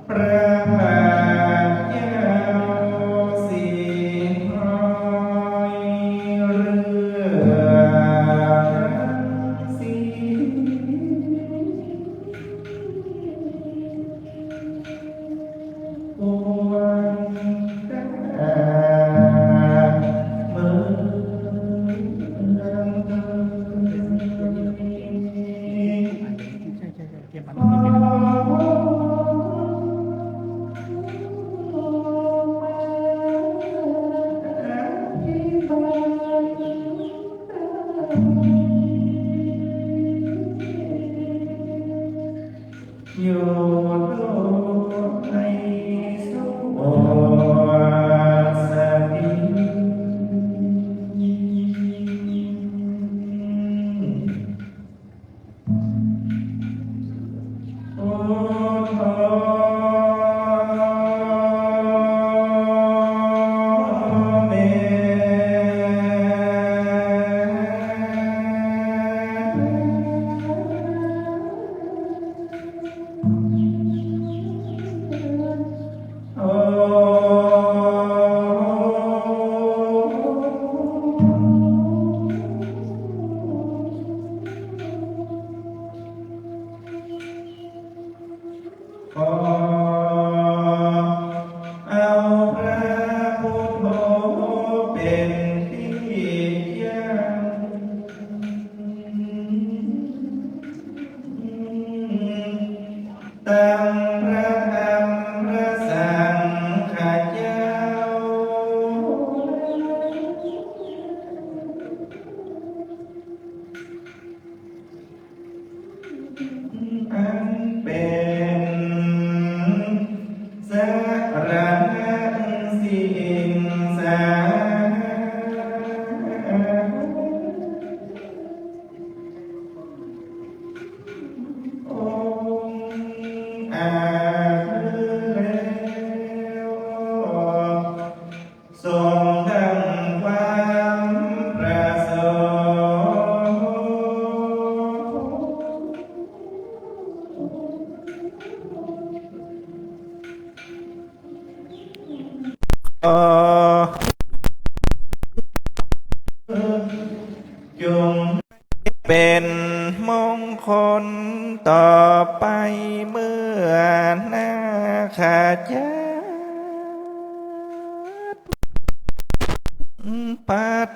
ພະບາດເຈົ້າສິຫ້ອຍເລື່ອງສີ ປວນຕາເມືອງ ຂໍເອົາພະພຸດໂທເປັນທີ່ຕັ້ງ ຕັ້ງພະທຳພະສັງຄະເຈົ້າ ອັນເປັນສະລະນະສິນສາ ອົງອາດແລ້ວ ສົມດັ່ງຄວາມປະສົງ. ຂໍຈົ່ງເປັນມົງຄົນຕໍ່ໄປເມື່ອນາຄະຈັກ ປັດ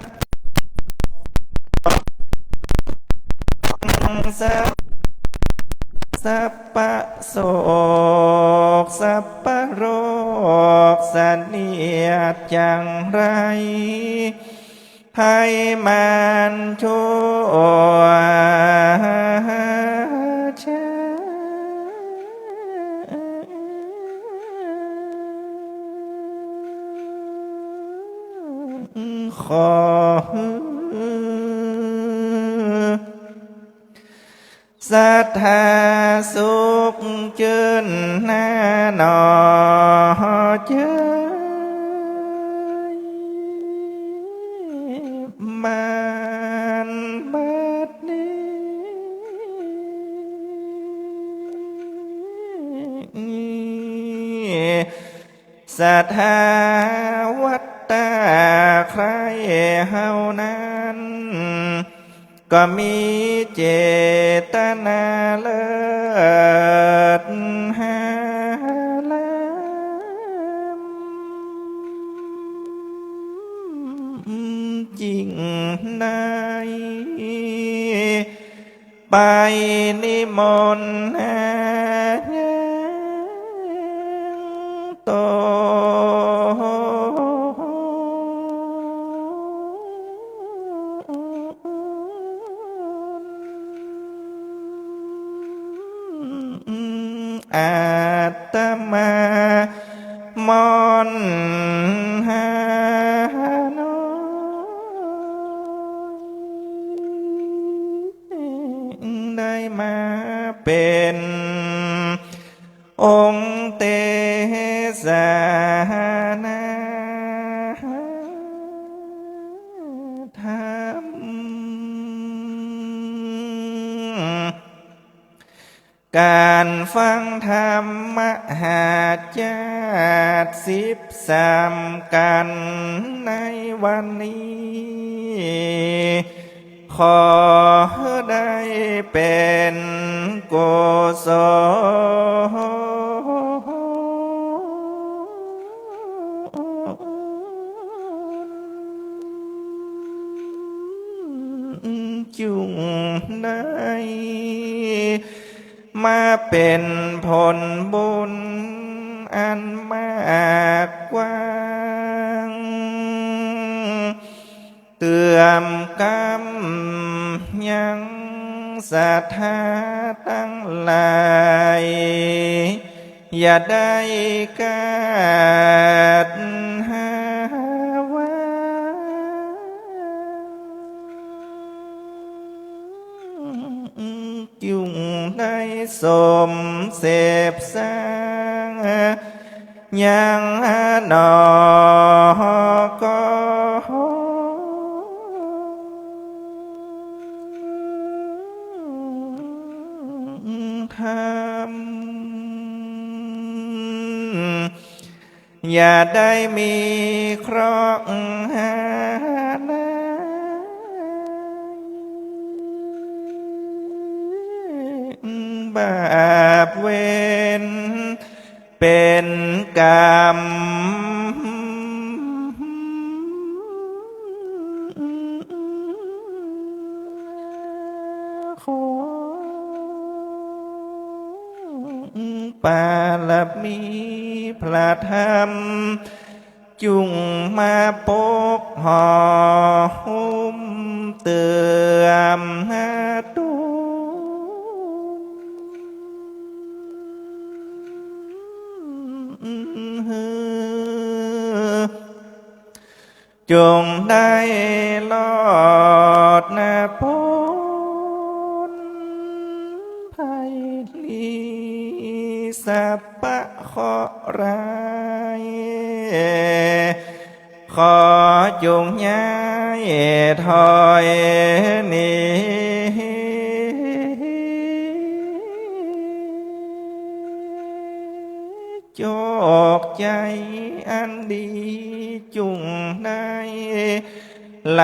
ສະ ສັບປະໂສກ ສັບປະໂລກສະເນຍດ ຈັງໄລໄພມານຊົ່ວ ຂໍສັດທາສຸກຈື່ນໜ້າໜໍເຈີຍ ມານບັດນີ້ ສັດທາວັດຕາໃຄເຮົານັ້ນ ກໍມີເຈດຕະນາເລີດຫາລາມ ຈຶ່ງໄດ້ໄປນິມົນຫາຍັງໂຕ ອາດຕະມາມອນຫານ້ອຍ ໄດ້ມາເປັນອົງເຕສະນາທຳ ການຟັງທຳມະຫາຈາດສິບສາມກັນໃນວັນນີ້ ຂໍໄດ້ເປັນກຸສົນຈຸງໄດ້ ມາເປັນຜົນບຸນອັນມາກກວ້າງ ເກື້ອມກຳຍັງສັດທາທັງຫຼາຍ ຢ່າໄດ້ກາດຫາວ່າ ຈຸງໄດ້ສົມເສບສ້າງ ຍັງໜໍກອງທຳ ຢ່າໄດ້ມີເຄາະຮ້າຍ ບາບເວນເປັນກຳ ຂອງ ປາລະມີພະທຳ ຈົ່ງມາປົກຫອມເຕີມຫາຕົນ ຈົ່ງໄດ້ລອດນະພົ້ນໄພລີ ສັບປະເຄາະຮ້າຍ ຂໍຈົ່ງຍ້າຍຖອຍໜີ ໂຈກໃຈອັນດີ ຈົ່ງໄດ້ໄຫຼ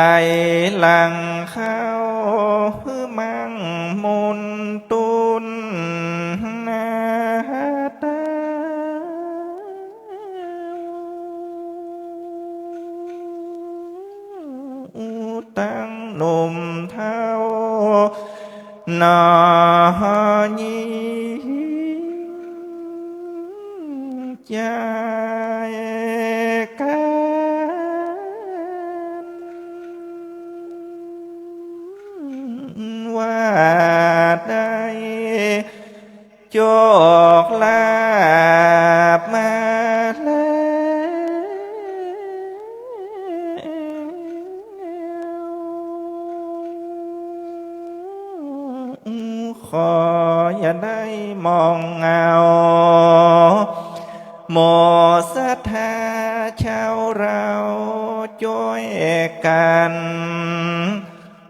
ຫຼັ່ງເຂົ້າ ໝັ້ງມຸນຕຸນໜ້າຕາ ທັງໜຸ່ມເຖົ້າ ໜໍ່ຍິງ ໃຈກັນ ວ່າໄດ້ໂຊກລາບມາແລ້ວ ຂໍຢ່າໄດ້ມອງເຫງົາ ໝູ່ສັດທາຊາວເຫຼົ່າ ຊ່ວຍກັນ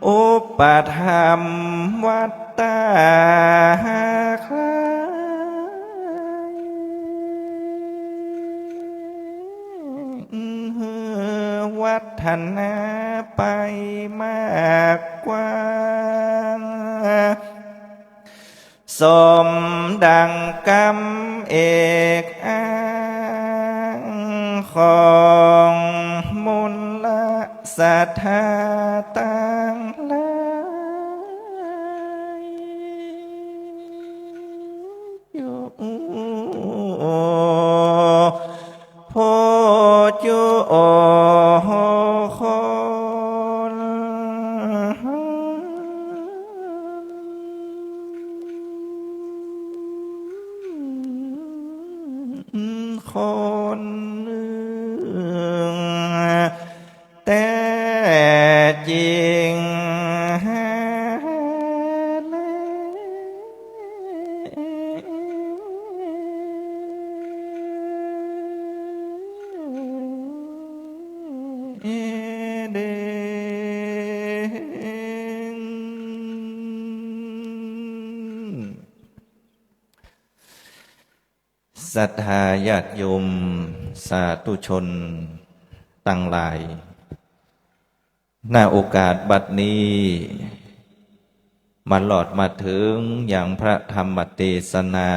ອຸປະຖຳວັດຕາຄາຍ ວັດທະນາໄປມາກກວ້າງ ສົມດັ່ງກຳເອກອ້າງຂອງມົນລະ ສັດທາຕ່າງຫຼາຍ ຢູ່ຜູ້ຈຸຄົນ ຄົນໜຶ່ງ ແຕ່ຈິງແລ ເດງ ສັດທາຍາດໂຍມສາທຸຊົນທັງຫຼາຍ, ນະໂອກາດບັດນີ້ ມາລອດມາເຖິງຍັງພະທຳມະເທດສະນາ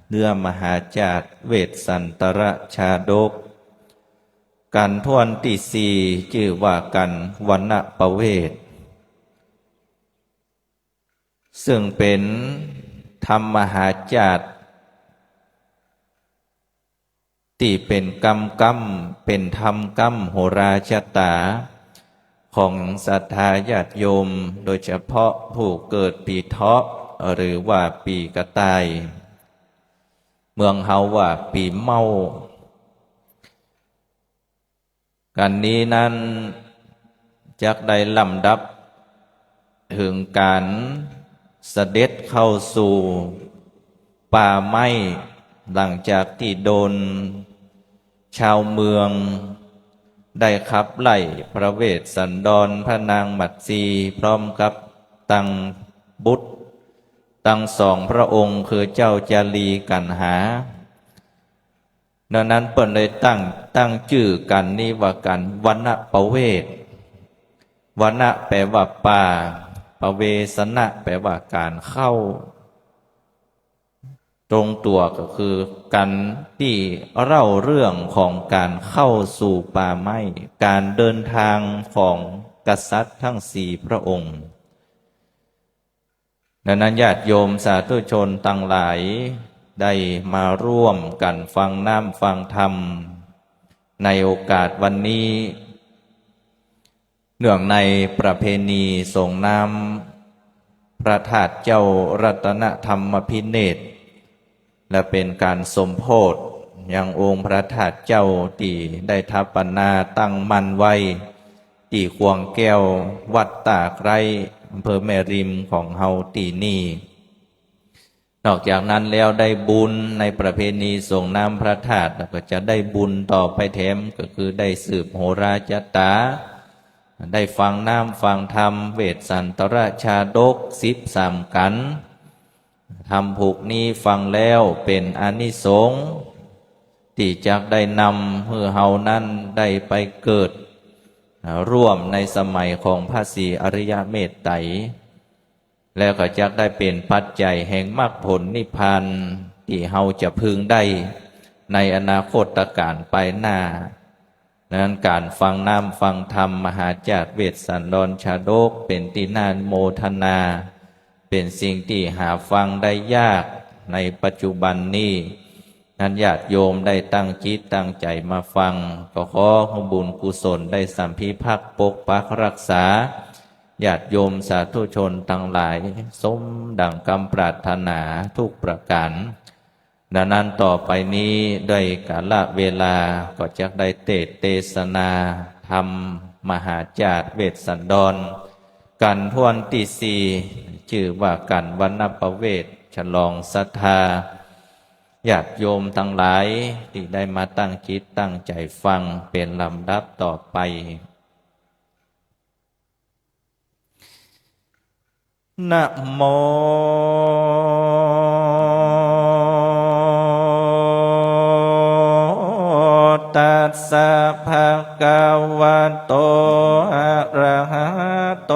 ເນື້ອມະຫາຈາດເວດສັນຕະລະຊາດົກ ກັນທວນທີສີ່ ຊື່ວ່າກັນວັນນະປະເວດ ເຊິ່ງເປັນທຳມະຫາຈາດ ທີ່ເປັນກຳກຳ ເປັນທຳກຳໂຫລາຊະຕາຂອງສັດທາຍາດໂຍມ, ໂດຍສະເພາະຜູ້ເກີດປີເຖາະ ຫຼືວ່າປີກະຕ່າຍ, ເມືອງເຮົາວ່າປີເມົາ. ກັນນີ້ນັ້ນຈັກໄດ້ລຳດັບເຖິງການສະເດັດເຂົ້າສູ່ປ່າໄມ້ ຫຼັງຈາກທີ່ໂດນຊາວເມືອງໄດ້ຂັບໄລ່ພະເວດສັນດອນພະນາງມັດສີ ພ້ອມກັບທັງບຸດທັງສອງພະອົງ ຄືເຈົ້າຈາລີກັນຫາ. ດັ່ງນັ້ນເພິ່ນເລີຍຕັ້ງ ຕັ້ງຊື່ກັນນີ້ວ່າກັນວັນນະປະເວດ. ວັນນະແປວ່າປ່າ, ປະເວສະນະແປວ່າການເຂົ້າ. ຕົງຕົວກໍຄືກັນທີ່ເລົ່າເລື່ອງຂອງການເຂົ້າສູ່ປ່າໄມ້, ການເດີນທາງຂອງກະສັດທັງສີ່ພະອົງ. ດັ່ງນັ້ນ ຍາດໂຍມສາທຸຊົນທັງຫຼາຍ ໄດ້ມາຮ່ວມກັນຟັງນ້ຳຟັງທຳໃນໂອກາດວັນນີ້ ເນື່ອງໃນປະເພນີສົ່ງນ້ຳພະທາດເຈົ້າລັດຕະນະທຳມະພິເນດ ແລະ ເປັນການສົມໂພດຍັງອົງພະທາດເຈົ້າທີ່ໄດ້ຖາປະນາຕັ້ງໝັ້ນໄວ້ທີ່ຂວາງແກ້ວ ວັດຕາໄຄ ອຳເພີແມ່ຣິມຂອງເຮົາທີ່ນີ້. ນອກຈາກນັ້ນແລ້ວ ໄດ້ບຸນໃນປະເພນີສົ່ງນ້ຳພະທາດ ແລ້ວກໍຈະໄດ້ບຸນຕໍ່ໄປແຖມ ກໍຄືໄດ້ສືບໂຫລາຊະຕາ ໄດ້ຟັງນ້ຳຟັງທຳເວດສັນຕະລະຊາດົກສິບສາມກັນ. ທຳຜູກນີ້ຟັງແລ້ວເປັນອານິສົງທີ່ຈັກໄດ້ນຳໃຫ້ເຮົານັ້ນໄດ້ໄປເກີດຮ່ວມໃນສະໄໝຂອງພະສີອະລິຍະເມດໄຕ ແລ້ວກໍຈັກໄດ້ເປັນປັດໄຈແຫ່ງມັກຜົນນິບພານທີ່ເຮົາຈະເພິ່ງໄດ້ໃນອະນາຄົດຕະການປາຍໜ້າ. ດັ່ງນັ້ນ ການຟັງນ້ຳຟັງທຳມະຫາຈາດເວດສັນດອນຊາດົກ ເປັນທີ່ໜ້າໂມທະນາ ເປັນສິ່ງທີ່ຫາຟັງໄດ້ຍາກໃນປັດຈຸບັນນີ້. ນັ້ນ ຍາດໂຍມໄດ້ຕັ້ງຈິດຕັ້ງໃຈມາຟັງ ກໍຂໍໃຫ້ບຸນກຸສົນໄດ້ສຳພິພັກປົກປັກຮັກສາ ຍາດໂຍມສາທຸຊົນທັງຫຼາຍ ສົມດັ່ງຄຳປາດຖະໜາທຸກປະການ. ດັ່ງນັ້ນ ຕໍ່ໄປນີ້ ດ້ວຍກາລະເວລາ ກໍຈັກໄດ້ເທດເທສະນາທຳມະຫາຈາດເວດສັນດອນ ກັນທວນທີສີ່ ຊື່ວ່າກັນວັນນະປະເວດ ສະຫຼອງສັດທາຍາດໂຍມທັງຫຼາຍ ທີ່ໄດ້ມາຕັ້ງຈິດຕັ້ງໃຈຟັງເປັນລຳດັບຕໍ່ໄປ. ນະໂມ ຕັດສະ ພະຄະວະໂຕ ອະຣະຫະໂຕ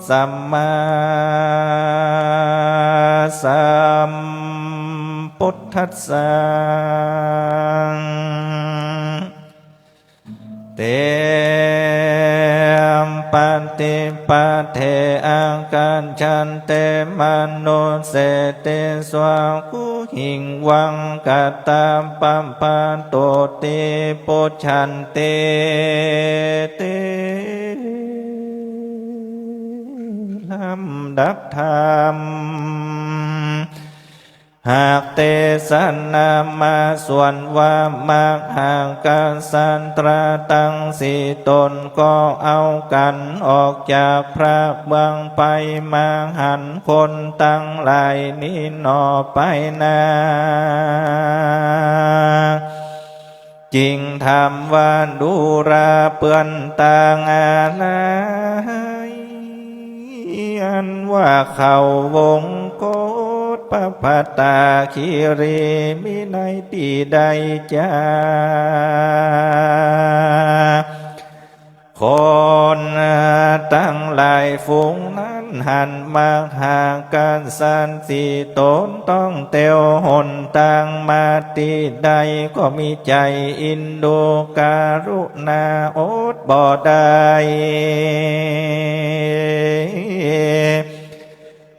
ສຳມາສຳ ทธัสสะ เต ปฏิปัฏเท อาคัจฉันเต มนุสเสติ สวา กุหิง วัง กัตตา ปะปะโตติ ปุจฉันติ เต ลำดับธรรม หากเตสนามาส่วนว่า มหากษัตราตังสี่ตนก็เอากันออกจากพระเมืองไป มาหันคนทั้งหลายนี้หนอไปนา จึงถามว่า ดูราเปื้อนต่างอะไร อันว่าเขาวงกฏปพัตตาคีรี มีในที่ใดจา คนทั้งหลายฝูงนั้นหันมหากษัตริย์สี่ตนต้องเตียวหนทางมาที่ใด ก็มีใจอินดูการุณาอดบ่ได้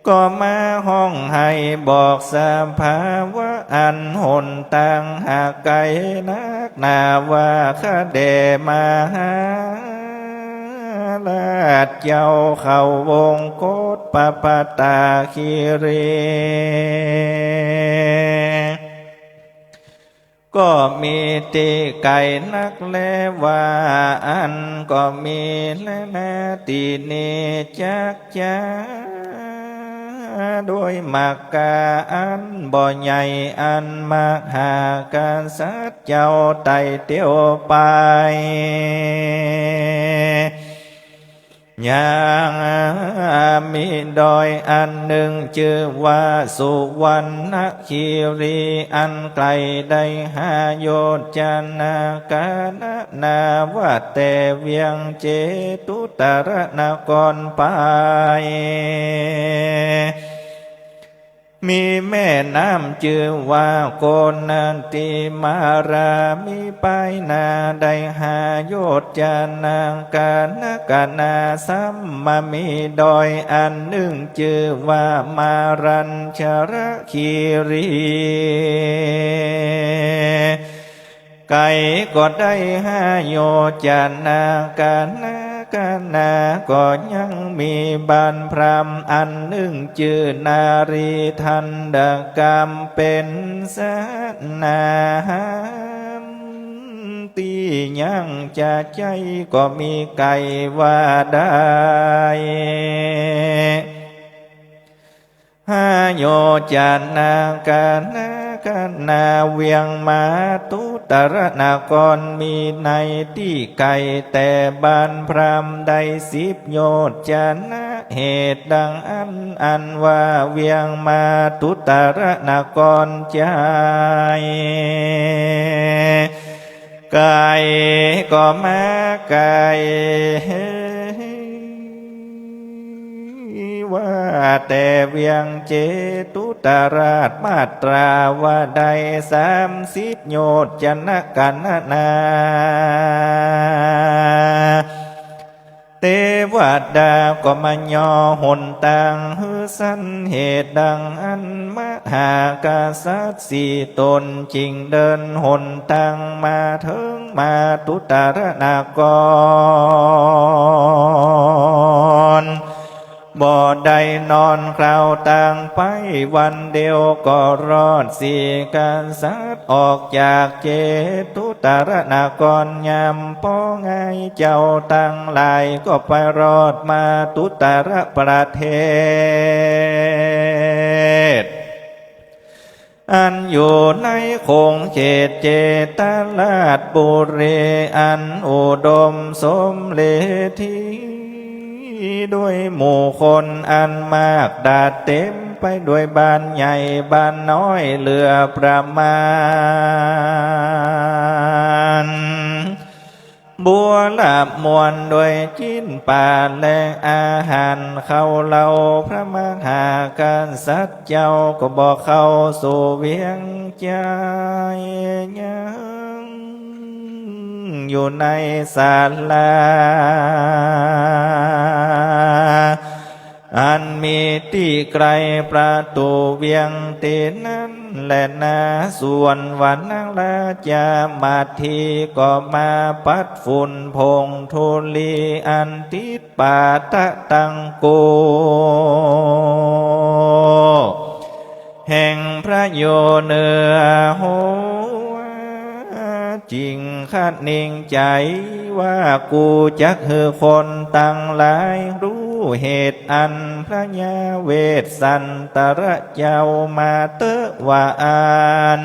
ก็มาฮ้องไห้บอกสภาวะอันหนทางหากไกลนักหนาว่า ข้าแด่มหาราชเจ้า เขาวงกฏปพัตตาคีรี ก็มีที่ไกลนักแลว่าอั้น ก็มีแลนาที่นี้จักจา ด้วยมักกะอันบ่ใหญ่อันมหากษัตริย์เจ้าไต่เตียวไป ยังมีดอยอันหนึ่งชื่อว่าสุวรรณคีรี อันไกลได้ห้าโยชนกะนะนาว่าแต่เวียงเจตุตรนครไป มีแม่น้ำชื่อว่าโกนทิมารา มีปลายนาได้ห้าโยชนกะนะกะนา ซ้ำมามีดอยอันหนึ่งชื่อว่ามารัญชรคีรี ไกลก็ได้ห้าโยชนกะนะกะนา ก็ยังมีบ้านพราหมณ์อันหนึ่งชื่อนารีทันดกาม เป็นสนามที่ยังจะใจ้ก็มีไกลว่าได้ ห้าโยชนกะนะกะนา เวียงมาตุตรนครมีในที่ไกลแต่บ้านพราหมณ์ได้สิบโยชน เหตุดังอั้นอันว่าเวียงมาตุตรนครใจ้ ไกลก็มาไกล ว่าแต่เวียงเจตุตราชมาตราว่าได้สามสิบโยชนกะนะนา เทวดาก็มาย่อหนตางหื้อสัน เหตุดังอั้นมหากษัตริย์สี่ตนจึงเดินหนตางมาเถิงมาตุตรนคร บ่ได้นอนคราวตางไปวันเดียวก็รอด สี่กษัตริย์ออกจากเจตุตรนคร ยามปองอ้ายเจ้าตังหลายก็ไปรอดมาตุตรประเทศ อันอยู่ในขงเขตเจตราชบุรี อันอุดมสมฤทธิ ด้วยหมู่คนอันมาก ดาดเต็มไปด้วยบ้านใหญ่บ้านน้อยเหลือประมาณ ບົວລະມ່ວນດ້ວຍຈີນປາ ແລະອາຫານເຂົ້າເຫຼົ່າ ພະມະຫາກະສັດເຈົ້າກໍບໍ່ເຂົ້າສູ່ວຽງໃຈ ຍັງຢູ່ໃນສາລາ ອັນມີທີ່ໃກ້ປະຕູວຽງ ທີ່ນັ້ນແລນາ ສ່ວນວ່ານາງລາຈາມາທີ ກໍມາປັດຝຸ່ນຜົງທຸລີ ອັນຕິດປາຕະຕັງໂກ ແຫ່ງພະໂຍເໜືອຫົວ ຈຶ່ງຄະນິງໃຈວ່າ ກູຈັກໃຫ້ຄົນທັງຫຼາຍຮູ້ເຫດ ອັນພະຍາເວດສັນຕະລະເຈົ້າມາເຕີວ່າອັນ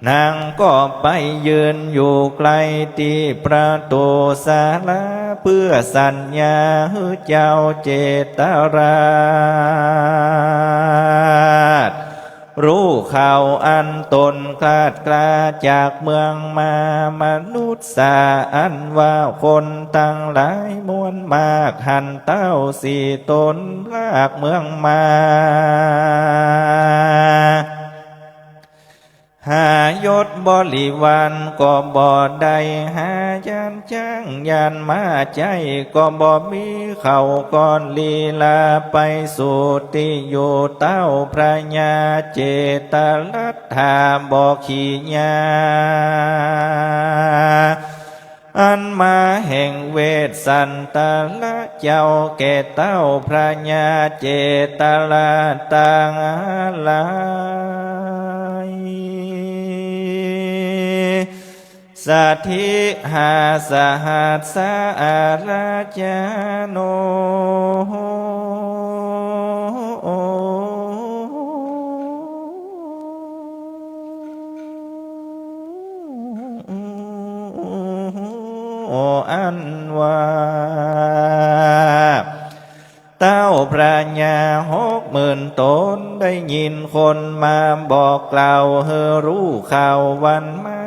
ນາງກໍໄປຢືນຢູ່ໃກ້ທີ່ປະຕູສາລາ ເພື່ອສັນຍາໃຫ້ເຈົ້າເຈຕະລາດ ຮູ້ຂ່າວອັນຕົນຄາດກລາຈາກເມືອງມາ ມະນຸດສາອັນວ່າຄົນທັງຫຼາຍມວນມາກ ຫັນເຕົ້າສີຕົນພາກເມືອງມາ ຫາຍົດບໍລິວານກໍບໍ່ໄດ້ ຫາຢ້ານຊ້າງຢ້ານມ້າໃຈກໍບໍ່ມີ ເຂົາກ່ອນລີລາໄປສູ່ທີ່ຢູ່ ເຕົ້າພະຍາເຈຕະລັດຖາບໍ່ຂີ້ຍາ ອັນມາແຫ່ງເວດສັນຕະລະເຈົ້າ ແກ່ເຕົ້າພະຍາເຈຕະລາດຕ່າງຫຼາຍ ສະຖິຫາສະຫັດສະອາລາຈາໂນ ອັນວ່າ ເຕົ້າພະຍາຫົກໝື່ນຕົນ ໄດ້ຍິນຄົນມາບອກກ່າວ ໃຫ້ຮູ້ຂ່າວວັນມາ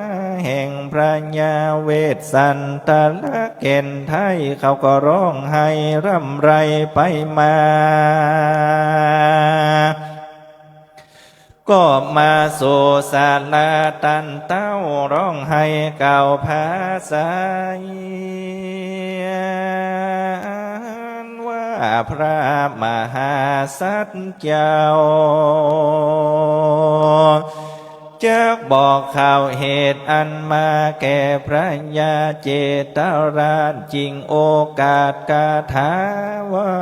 ແຫ່ງພະຍາເວດສັນຕະລະແກ່ນໄທ ເຂົາກໍຮ້ອງໄຫ້ຮ່ຳໄຮໄປມາ ກໍມາສູ່ສາລາຕັນເຕົ້າ ຮ້ອງໄຫ້ກ່າວພາໄສ ວ່າພະມະຫາສັດເຈົ້າ ຈັກບອກຂ່າວເຫດອັນມາແກ່ພະຍາເຈຕະລາດ ຈຶ່ງໂອກາດກາຖາວ່າ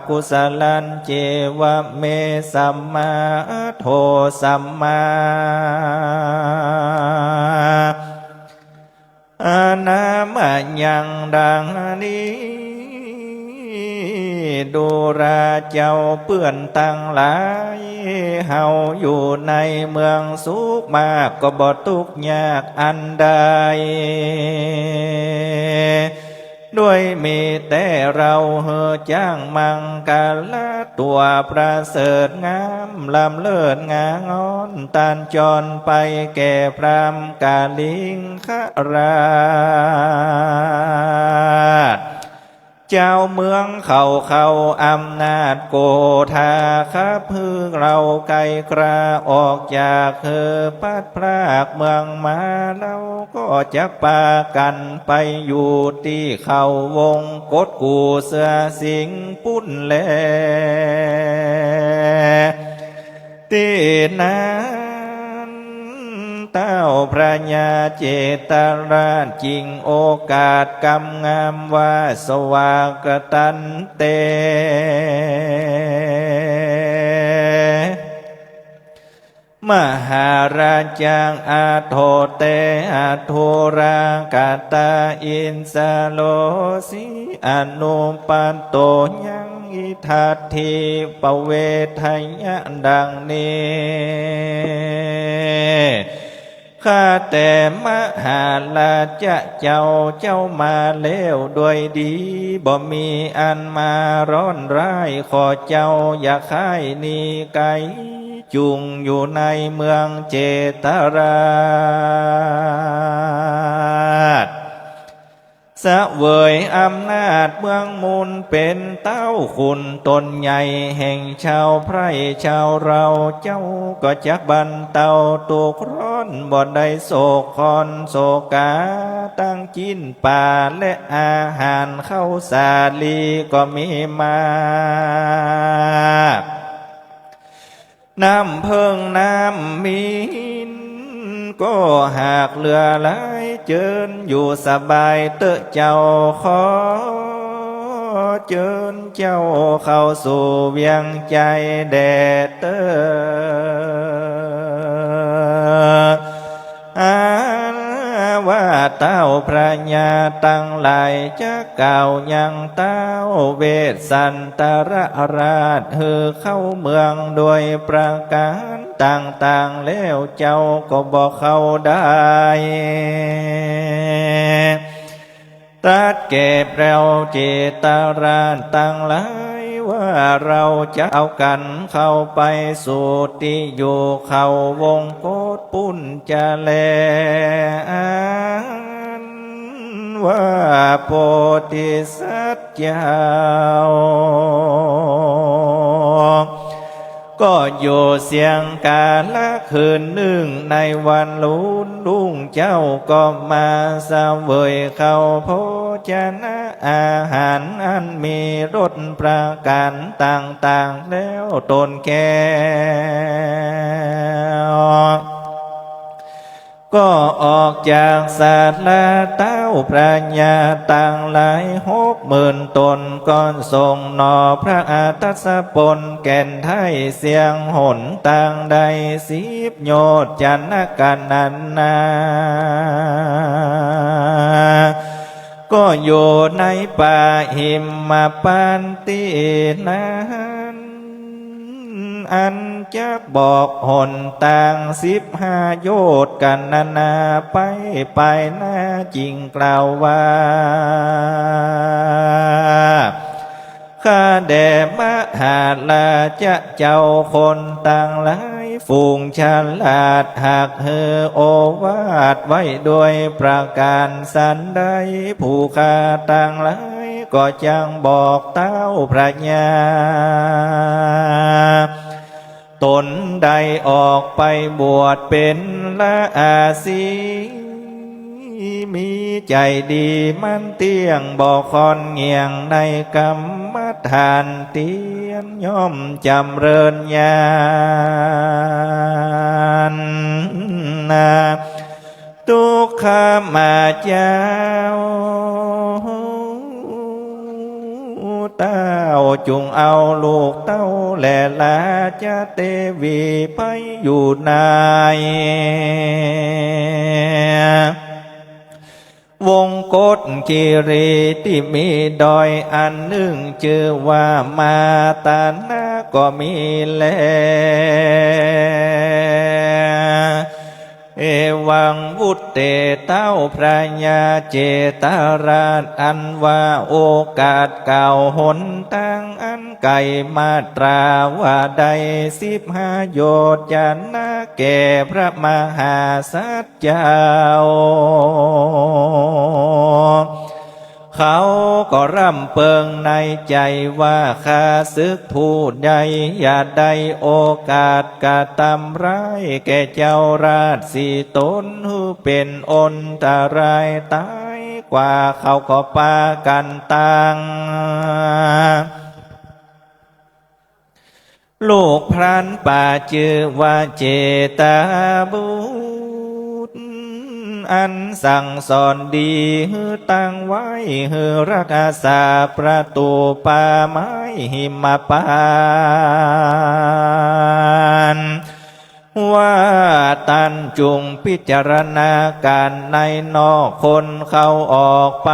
ກຸສະລັນເຈວະເມ ສະມາໂທສະມາ ອານາມະຍັງ ດັ່ງນີ້ ດູລາເຈົ້າເພື່ອນທັງຫຼາຍ ເຮົາຢູ່ໃນເມືອງສຸກມາກ ກໍບໍ່ທຸກຍາກອັນໃດ ດ້ວຍມີແຕ່ເຮົາເຮີຈ້າງມັງກະລາ ຕົວປະເສີດງາມ ລ້ຳເລີດງາງອນ ຕັນຈອນໄປແກ່ພຣາມກາລິງຄະລາດ ເຈົ້າເມືອງເຂົາເຂົ້າອຳນາດໂກທາ ຂັບຮືເຫຼົ່າໄກກຣາ ອອກຈາກເຮີພັດພຣາກເມືອງມາ ເຮົາກໍຈັກພາກັນໄປຢູ່ທີ່ເຂົາວົງກົດກູເສືອສິງ ພຸ້ນແລ ທີ່ນັ້ນ ທ້າວພະຍາເຈຕະລາດຈຶ່ງໂອກາດກຳງາມວ່າ ສະຫວາກະຕັນເຕ ມະຫາຣາຈັງ ອາໂທເຕ ອະທຸຣາກະຕາ ອິນສະໂລສີ ອະນຸປັດໂຕ ຍັງ ອິທັດຖິ ປະເວທະຍະ ດັ່ງນີ້ ຂ້າແຕ່ມະຫາຣາຊະເຈົ້າ ເຈົ້າມາແລ້ວດ້ວຍດີ ບໍ່ມີອັນມາຮ້ອນຮ້າຍ ຂໍເຈົ້າຢ່າຄ້າຍໜີໄກ ຈົ່ງຢູ່ໃນເມືອງເຈຕະລາ ສະເຫວີຍອຳນາດເມືອງມຸນ ເປັນເຕົ້າຂຸນຕົນໃຫຍ່ແຫ່ງຊາວໄພຣຊາວລາວ ເຈົ້າກໍຈັກບັນເທົາທຸກຮ້ອນ ບໍ່ໄດ້ໂສກຄອນໂສກາ ທັງຈີນປາ ແລະອາຫານເຂົ້າສາລີກໍມີມາ ນ້ຳເພິ່ງນ້ຳມິນກໍຫາກເຫຼືອຫຼາຍ ເຈີນຢູ່ສະບາຍເຕີເຈົ້າ ຂໍເຈີນເຈົ້າເຂົ້າສູ່ວຽງໃຈແດ່ເຕີ. ອາ ວ່າທ້າວພະຍາທັງຫຼາຍ ຈະກ່າວຍັງທ້າວເວດສັນຕະລະລາດ ໃຫ້ເຂົ້າເມືອງດ້ວຍປະການຕ່າງໆ ແລ້ວເຈົ້າກໍບໍ່ເຂົ້າໄດ້ ຕັດແກ່ແປວເຈຕະລາດທັງຫຼາຍ ວ່າເຮົາຈະເອົາກັນເຂົ້າໄປສູ່ທີ່ຢູ່ ເຂົ້າວົງກົດປຸ້ນຈະແລ ອັນວ່າໂພທິສັດເຈົ້າ ກໍຢູ່ສຽງກາລະຄືນໜຶ່ງ ໃນວັນລຸນລຸງເຈົ້າກໍມາສະເຫວີຍເຂົ້າໂພຈະນະອາຫານ ອັນມີລົດປະການຕ່າງໆ ແລ້ວຕົນແກ້ວ ກໍອອກຈາກສາລາ ທ້າວພະຍາທັງຫຼາຍຫົກໝື່ນຕົນ ກໍຊົງໜໍພະອັດສະພົນ ແກ່ນໄທສຽງຫົນທາງໄດ້ສິບໂຍດຈະນະກະນັນນາ ກໍຢູ່ໃນປ່າຫິມມະປານທີ່ນັ້ນ ອັນຈັກບອກຫົນທາງສິບຫ້າໂຍດກັນນານາໄປ ປາຍໜ້າຈຶ່ງກ່າວວ່າ ຂ້າແດ່ມະຫາລາຊະເຈົ້າ ຄົນທັງຫຼາຍຝູງສະຫຼາດ ຫາກໃຫ້ໂອວາດໄວ້ດ້ວຍປະການສັນໃດ ຜູ້ຂ້າທັງຫຼາຍ ກໍຈັ່ງບອກທ້າວພະຍາ ຕົນໄດ້ອອກໄປບວດເປັນລາຊາສີ ມີໃຈດີໝັ້ນທ່ຽງ ບໍ່ຄ່ອນງ່ຽງໃນກຳມະຖານ ຕຽມຍ່ອມຈຳເລີນຍານນາ ທຸກຂະມາເຈົ້າ ທ້າວຈົ່ງເອົາລູກເຕົ້າ ແລະລາຊະເທວີໄປຢູ່ໃນວົງກົດຄີຣີ ທີ່ມີດອຍອັນໜຶ່ງ ຊື່ວ່າມາຕານະ ກໍມີແລ. ເອວັງວຸດເຕ ທ້າວພະຍາເຈຕະລາດ ອັນວ່າໂອກາດກ່າວຫົນທາງອັນໄກ ມາດຕາວ່າໄດ້ສິບຫ້າໂຍດຈະນະ ແກ່ພະມະຫາສັດເຈົ້າ ເຂົາກໍລຳເປິງໃນໃຈວ່າ ຂ້າສຶກຜູ້ໃດ ຢ່າໄດ້ໂອກາດກະທຳຮ້າຍແກ່ເຈົ້າລາຊະສີຕົນ ໃຫ້ເປັນອັນຕະລາຍຕາຍກວ່າ ເຂົາກໍພາກັນຕັ້ງ ລູກພຣານປ່າຊື່ວ່າເຈຕະບຸດ ອັນສັ່ງສອນດີ ໃຫ້ຕັ້ງໄວ້ ໃຫ້ຮັກສາປະຕູປ່າໄມ້ຫິມມະປານ ວ່າທ່ານຈົ່ງພິຈາລະນາການໃນນອກຄົນເຂົ້າອອກໄປ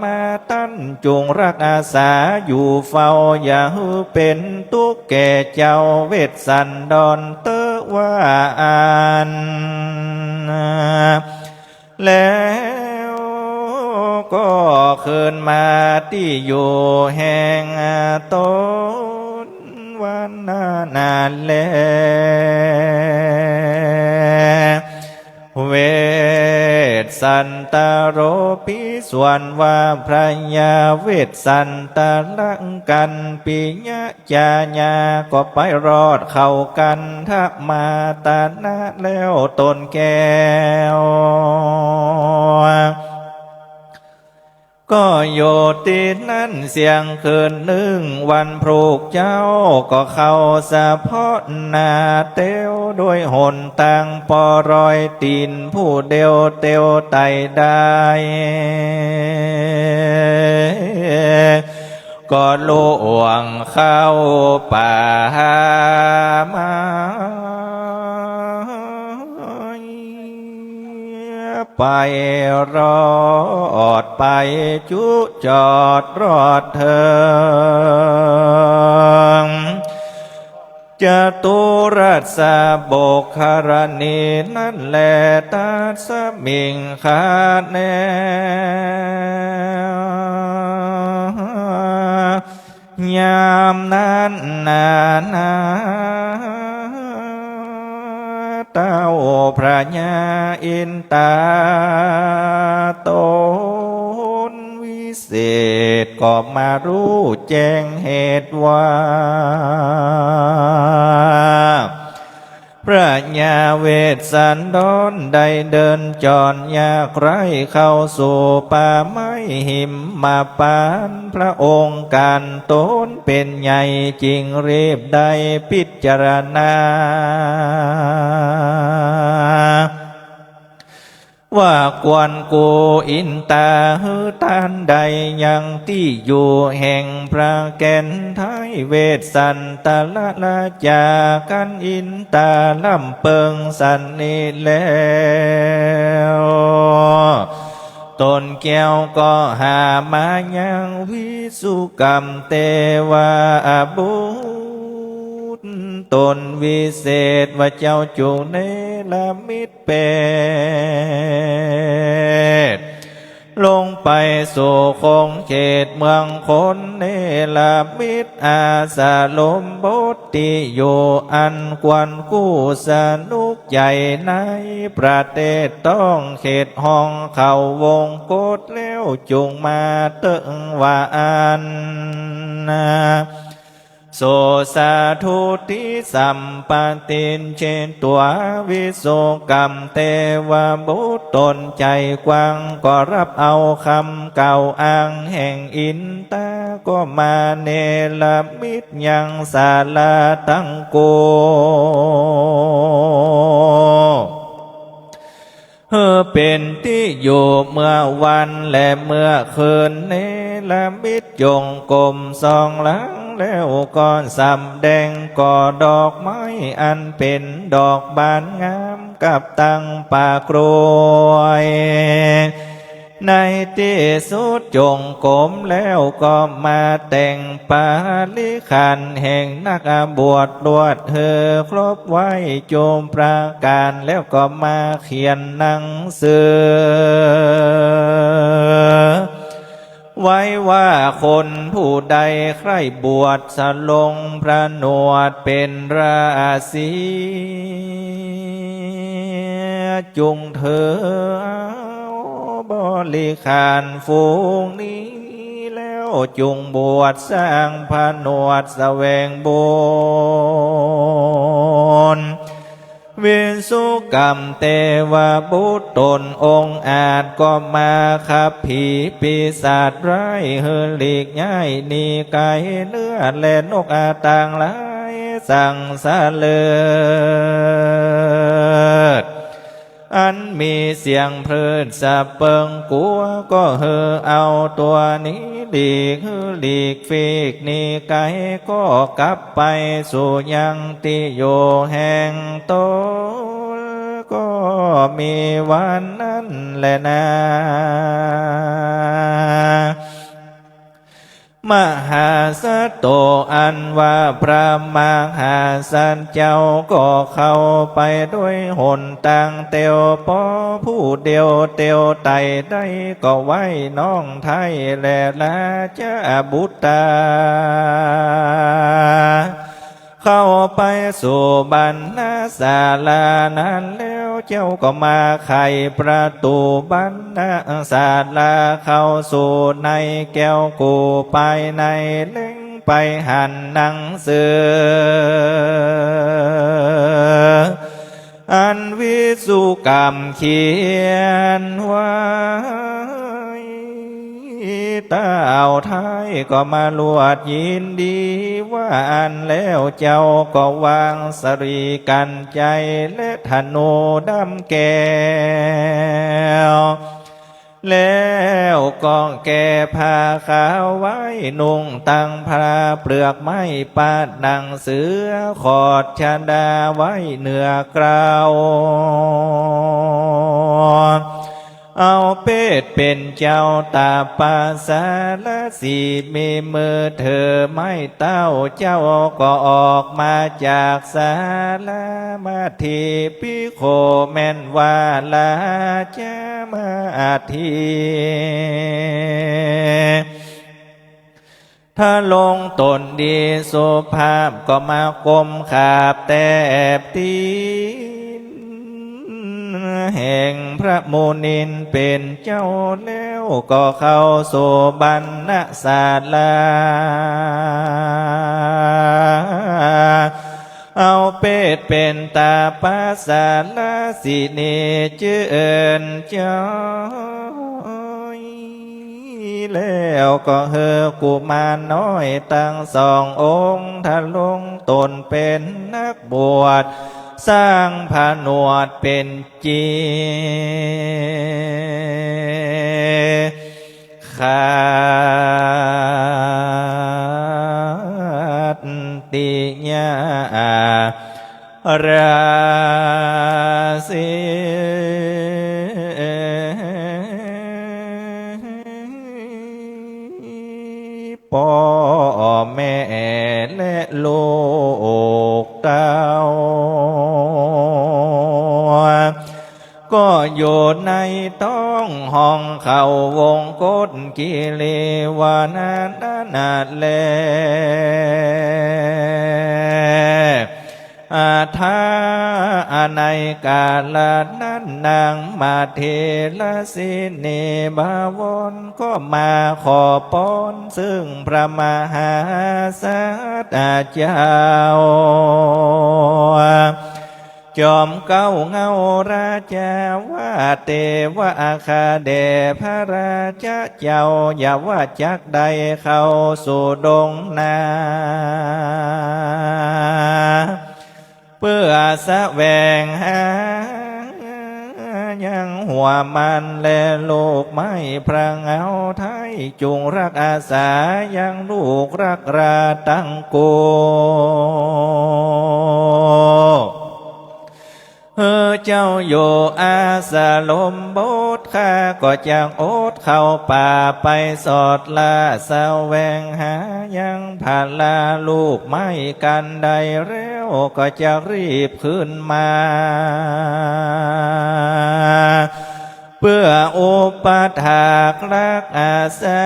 ມາ ທ່ານຈົ່ງຮັກສາຢູ່ເຝົ້າ ຢ່າໃຫ້ເປັນທຸກແກ່ເຈົ້າເວດສັນດອນເຕີວ່າອັນ ແລ້ວກໍຄືນມາທີ່ຢູ່ແຫ່ງຕົນວັນນັ້ນແລ. ເວດສັນຕ ຕະໂຣປິ ສ່ວນວ່າພະຍາເວດສັນຕະລະກັນປິຍະຈາຍາ ກໍໄປຮອດເຂົ້າກັນທະມາຕະນະແລ້ວຕົນແກ້ວ ກໍຢູ່ທີ່ນັ້ນສ່ຽງຄືນໜຶ່ງ ວັນພຣຸກເຈົ້າກໍເຂົ້າສະເພາະໜ້າແຕ່ວ ໂດຍຫົນທາງພໍລອຍຕີນ ຜູ້ດຽວແຕ່ວໄຕ່ໄດ້ ກໍລ່ວງເຂົ້າປ່າໄມ້ ໄປລອດໄປຈຸຈອດລອດເຖິງ ຈະຕຸລັດສະບົກຄະລະນີນັ້ນແລ ຕັດສະມິງຄາເນ ຍາມນັ້ນນານາ ເຕົ້າພະຍາອິນຕາ ຕົນວິເສດກໍມາຮູ້ແຈ້ງເຫດວ່າ ພະຍາເວດສັນດອນໄດ້ເດີນຈອນຍາກໄຮ້ເຂົ້າສູ່ປ່າໄມ້ຫິມມະປານ ພະອົງການຕົນເປັນໃຫຍ່ຈຶ່ງຣີບໄດ້ພິຈາລະນາ ວ່າຄວນກູອິນຕາ ຄືທ່ານໃດຍັງທີ່ຢູ່ແຫ່ງພະແກ່ນໄທ ເວດສັນຕະລະລາຈາ ຄັນອິນຕາລຳເປິງສັນນີ້ແລ້ວ ຕົນແກ້ວກໍຫາມາຍັງວິສຸກຳເຕວະອະບຸດ ຕົນວິເສດວ່າເຈົ້າຈົ່ງເນລະມິດ ເປດ ລົງໄປສູ່ຂົງເຂດເມືອງຄົນ ເນລະມິດອາສາລົມບົດ ທີ່ຢູ່ອັນຄວນຄູ່ສະໜຸກໃຈໃນປະເທດ ຕ້ອງເຂດຫ້ອງເຂົ້າວົງກົດ ແລ້ວຈົ່ງມາເຖິງວ່າອັນ ໂສສາທຸຕິສຳປະຕິນເຈຕົວະ ວິສຸກຳເຕວະບຸດ ຕົນໃຈກວ້າງກໍຮັບເອົາຄຳກ່າວອ້າງແຫ່ງອິນຕາ ກໍມາເນລະມິດຍັງສາລາທັງຄູ່ ເພື່ອເປັນທີ່ຢູ່ເມື່ອວັນ ແລະ ເມື່ອຄືນ ເນລະມິດຈົງກົມສອງຫຼັງ ແລ້ວກໍສຳແດງກໍດອກໄມ້ອັນເປັນດອກບານງາມ ກັບຕັ້ງປາກລວຍ ໃນທີ່ສຸດຈົງກົມແລ້ວກໍມາແຕ່ງປາລິຂັນແຫ່ງນັກບວດລວດເຮີຄົບໄວ້ຈຸປະການ ແລ້ວກໍມາຂຽນໜັງສືໄວ້ວ່າ ຄົນຜູ້ໃດໃຄ່ບວດສະຫຼົງພະໜວດເປັນລາສີ ຈົ່ງເທີເອົາບໍລິຂານຝູງນີ້ ແລ້ວຈົ່ງບວດສ້າງພະໜວດສະແຫວງບຸນ ວິສຸກຳເຕວະບຸດ ຕົນອົງອາດກໍມາຂັບຜີປີສາດຮ້າຍ ໃຫ້ຫຼີກຍ້າຍໜີໄກເນື້ອ ແລະ ນົກອາຕ່າງຫຼາຍສັງສະເລີດ ອັນມີສຽງພືດສະເປິງກົວ ກໍໃຫ້ເອົາຕົວໜີຫຼີກ ໃຫ້ຫຼີກຟີກໜີໄກ ກໍກັບໄປສູ່ຍັງທີ່ຢູ່ແຫ່ງຕົນ ກໍມີວັນນັ້ນແລະນາ. ມະຫາສັດໂຕ ອັນວ່າພະມະຫາສັດເຈົ້າ ກໍເຂົ້າໄປດ້ວຍຫົນທາງແຕ່ວປໍຜູ້ດຽວແຕ່ວໄຕໄດ້ ກໍໄຫວ້ນ້ອງໄທ ແລະ ລາຊະບຸດຕາ ເຂົ້າໄປສູ່ບັນນະສາລານັ້ນແລ້ວ ເຈົ້າກໍມາໄຂປະຕູບັນນະສາລາເຂົ້າສູ່ໃນແກ້ວກູ່ພາຍໃນ ເລັງໄປຫັນໜັງສື ອັນວິສຸກຳຂຽນໄວ້ ທ້າວໄທກໍມາລວດຍິນດີວ່າອັນແລ້ວ ເຈົ້າກໍວາງສະລີກັນໄຈ ແລະທະນູດຳແກ້ວ ແລ້ວກໍແກ່ຜ້າຂາວໄວ້ນຸ່ງ ຕັ້ງຜ້າເປືອກໄມ້ປາດໜັງເສືອ ຂອດຊະດາໄວ້ເໜືອເກົ້າ. ເອົາເປດເປັນເຈົ້າຕາປາສາລະສີ ມີມືຖືໄມ້ເຕົ້າ ເຈົ້າກໍອອກມາຈາກສາລາ ມາທິພິໂຄ ແມ່ນວ່າລາຊະມາທິ ທະລົງຕົນດີສຸພາບ ກໍມາກົ້ມຂາບແຕບຕີນແຫ່ງພະມຸນິນເປັນເຈົ້າ ແລ້ວກໍເຂົ້າສູ່ບັນນະສາລາ ເອົາເປດເປັນຕາປາສາລະສີນີ ເຈີນຈອຍ ແລ້ວກໍເຮີກຸມານນ້ອຍທັງສອງອົງ ທະລົງຕົນເປັນນັກບວດ ສ້າງຜະໜວດເປັນຈີ ຂັດຕິຍາລາສີ ພໍ່ແມ່ ແລະ ລູກເຕົ້າ ກໍຢູ່ໃນທ້ອງຫ້ອງເຂົາວົງກົດກິລີວະນານນັ້ນແລ ອາທາ ໃນກາລະນັ້ນ ນາງມະເທລະສີນີບາວົນ ກໍມາຂໍພອນ ຊຶ່ງພະມະຫາສັດເຈົ້າ ຈອມເກົ້າເງົາລາຊາ ວ່າເຕວະອາຄາເດ ພະລາຊະເຈົ້າ ຢ່າວ່າຈັກໄດ້ເຂົ້າສູ່ດົງນາ ເພື່ອສະແຫວງຫາຍັງຫົວມັນ ແລະ ລູກໄມ້ພະເງົາໄທ ຈົ່ງຮັກອາສາຍັງລູກລັກລາທັງຄູ່ ເຮີເຈົ້າຢູ່ອາສະລົມບົດ ຂ້າກໍຈັກອົດເຂົ້າປ່າໄປສອດລ່າ ສະແຫວງຫາຍັງພະລາລູກໄມ້ກັນໄດ້ແລ້ວ ກໍຈັກຮີບຄືນມາ ເພື່ອອຸປະຖາກລັກອາສາ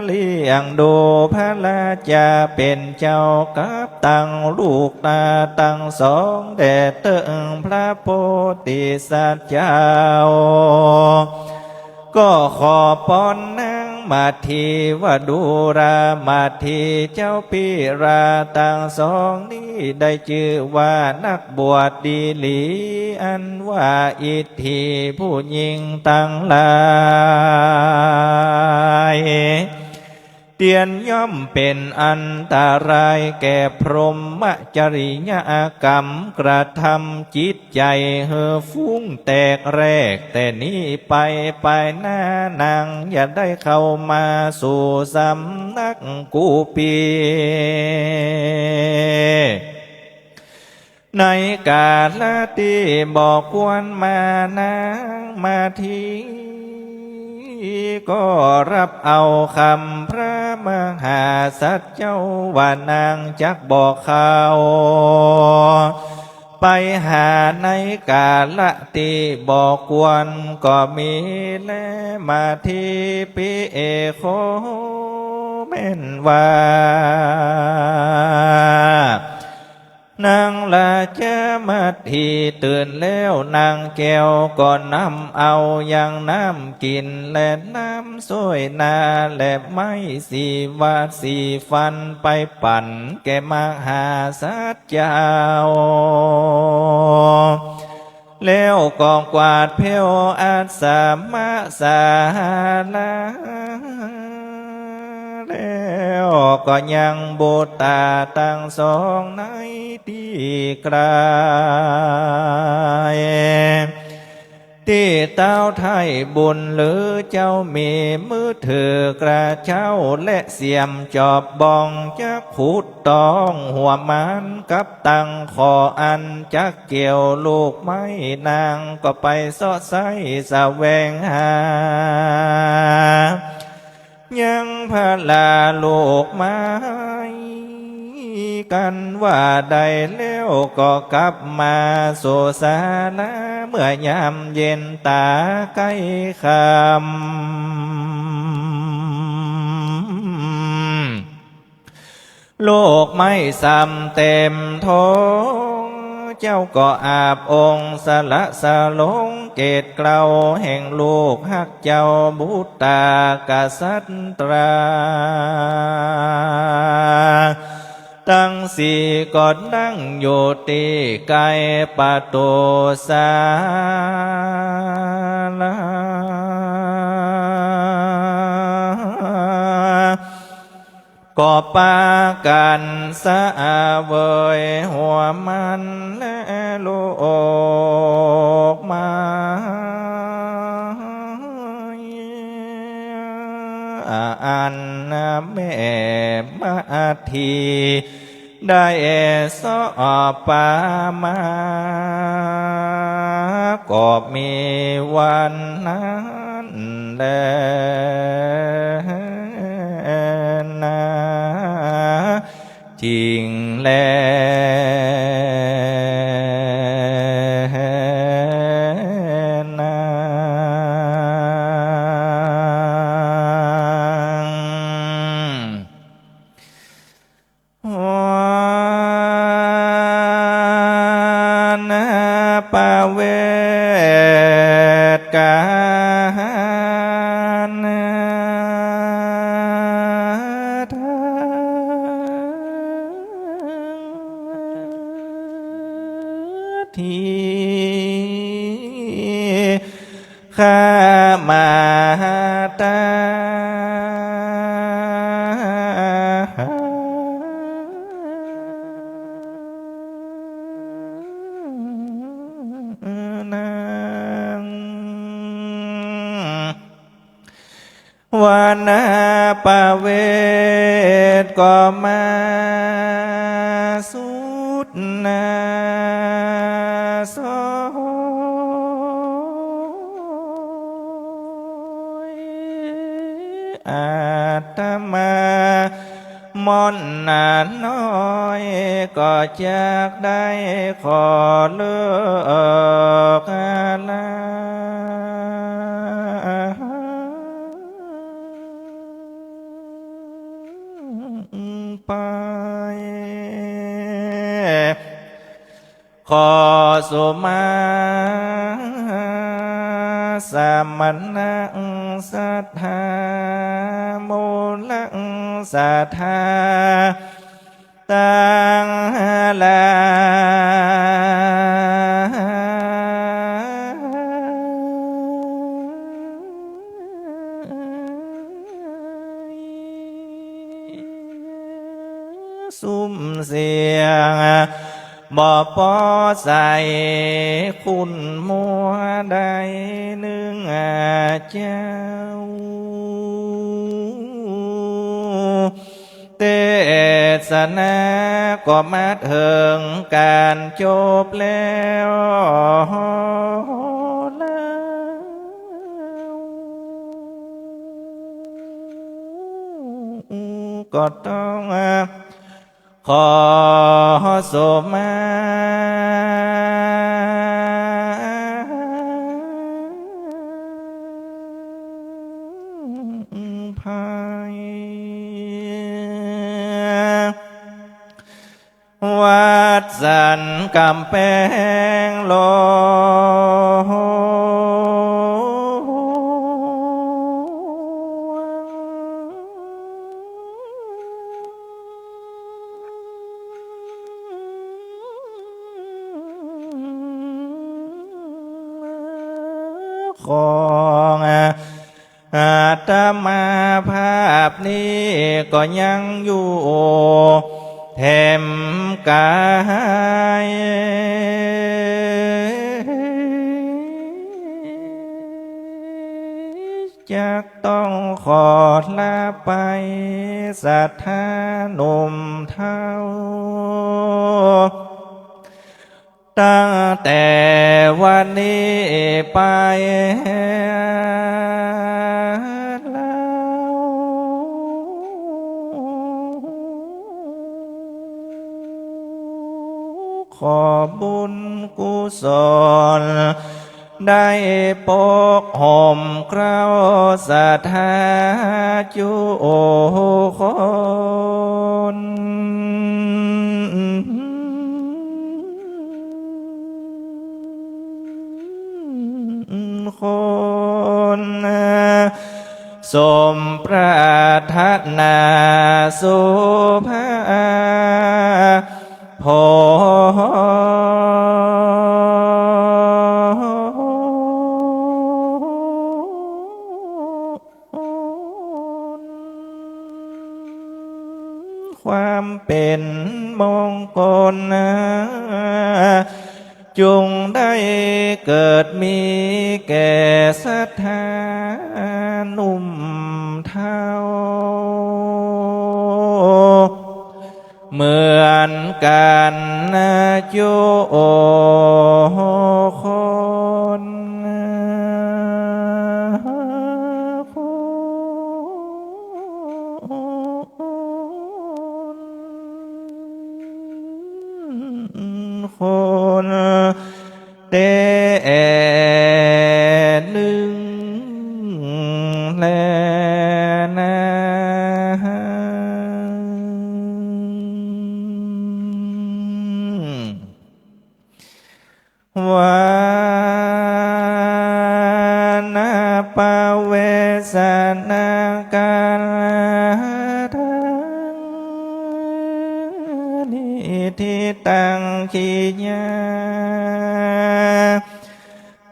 ລ້ຽງດູພະລາຊາເປັນເຈົ້າ ກັບທັງລູກຕາທັງສອງ ແດ່ເຖິງພະໂພທິສັດເຈົ້າ ກໍຂໍພອນນາງມະທີວະດູລາມະທີ ເຈົ້າພິລາທັງສອງນີ້ ໄດ້ຊື່ວ່ານັກ ບວດດີຫຼີ ອັນວ່າອິດຖິຜູ້ຍິງທັງຫຼາຍ ຕຽນຍ່ອມເປັນອັນຕະລາຍແກ່ພົມມະຈະລິຍະກຳ ກະທຳຈິດໃຈເຮີຟຸ້ງແຕກແລກ ແຕ່ນີ້ໄປ ປາຍໜ້ານາງຢ່າໄດ້ເຂົ້າມາສູ່ສຳນັກກູປີ. ໃນກາລະທີ່ບໍ່ຄວນມາ ນາງມາທີກໍຮັບເອົາຄຳພະມະຫາສັດເຈົ້າວ່ານາງຈັກບໍ່ເຂົ້າໄປຫາໃນກາລະທີ່ບໍ່ຄວນກໍມີແລ. ມາທີປິໂຄແມ່ນວ່າ ນາງລາຊາມາທິຕື່ນແລ້ວ ນາງແກ້ວກໍນຳເອົາຢ່າງນ້ຳກິນ ແລະ ນ້ຳຊ່ວຍໜ້າ ແລະ ໄມ້ສີຫວາດສີຟັນໄປປັນແກ່ມະຫາສັດເຈົ້າ. ແລ້ວກໍກວາດແຜວອັດສະມະສາລາ ແລ້ວກໍຍັງບຸດຕາທັງສອງໃນທີ່ໄກ ທີ່ເຕົ້າໄທບຸນລືເຈົ້າມີມືຖືກລະເຈົ້າ ແລະ ສຽມຈອບບ້ອງຈັກຂຸດ ຕ້ອງຫົວມັນກັບຕັ້ງຂໍອັນຈັກກ່ຽວລູກໄມ້ ນາງກໍໄປເຊາະໄຊສະແຫວງຫາ ຍັງພະລາລູກໄມ້ ກັນວ່າໄດ້ແລ້ວກໍກັບມາສູ່ສາລາ ເມື່ອຍາມເຢັນຕາໃກ້ຄ່ຳ ລູກໄມ້ສ່ຳເຕັມທ້ອງ ເຈົ້າກໍອາບອົງສະຫຼະສະຫຼົງ ເກດເກົາແຫ່ງລູກຮັກເຈົ້າບຸດຕາກະສັດຕາ ທັງສີ່ກໍນັ່ງຢູ່ທີ່ໃກ້ປະຕູສາລາ ກໍປາກັນສະເຫວີຍຫົວມັນ ແລະ ລູກໄມ້ ອັນແມ່ມາທີໄດ້ຊອບປາມາ ກໍມີວັນນັ້ນແລນາ ຈິງແລນາງ ວານະປະເວດການະທາ ທີ່ຂ້າມາຕານາງ ວານາປະເວດກໍມາສຸດໜ້າຊອຍ ອາດຕະມາ ໝ່ອນໜ້ານ້ອຍກໍຈັກໄດ້ຂໍເລີກລາໄປ ຂໍສຸມາສະມະນະສັດທາ ມູລະສັດທາ ທັງຫຼາຍ ຊຸມສຽງ ບໍ່ພໍໃສ່ຄຸນມົວໃດໜຶ່ງເຈົ້າ ເທດສະນາກໍມາເຖິງການຈົບແລ້ວ ກໍຕ້ອງ ຂໍສຸມາໄພ ວັດ ສັນກຳແພງຫຼວງ ຂອງອາດຕະມາພາບນີ້ກໍຍັງຢູ່ແຖມກາຍ ຈັກຕ້ອງຂໍລາໄປສັດທາໜຸ່ມເຖົ້າ ຕັ້ງແຕ່ວັນນີ້ໄປແລ້ວ ຂໍບຸນກຸສົນ ໄດ້ປົກຫົ່ມເຄົ້າສັດທາຈຸຄົນ ຄົນ ສົມປາດຖະໜາສຸພາ ໂພນ ຄວາມເປັນມົງກົນ ຈົ່ງໄດ້ເກີດມີແກ່ສັດທາໜຸ່ມເຖົ້າ ເໝືອນກັນນະຈຸຄົນ ຄົນ ແຕ່ໜຶ່ງແລນະ ວານະປະເວສະນະກາລາທານິ ທິຕັງຂິຍາ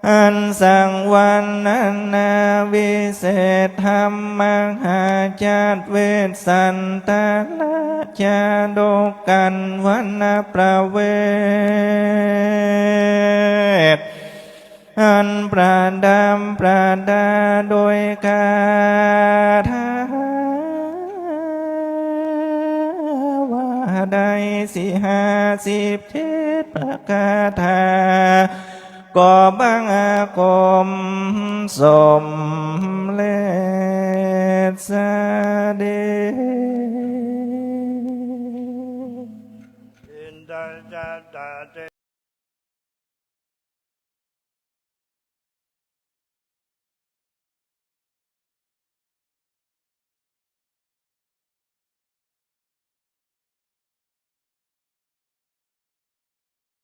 ອັນສັງວັນນະນາວິເສດທຳມະຫາຈັດເວດສັນຕະລະຈາດົກກັນວັນນະປະເວດ ອັນປະດັບປະດາໂດຍກາຖາ ວ່າໄດ້ສີ່ຫ້າສິບເຈັດປະກາຖາ ກໍບັງຄົມສົມເລັດສະເດັດ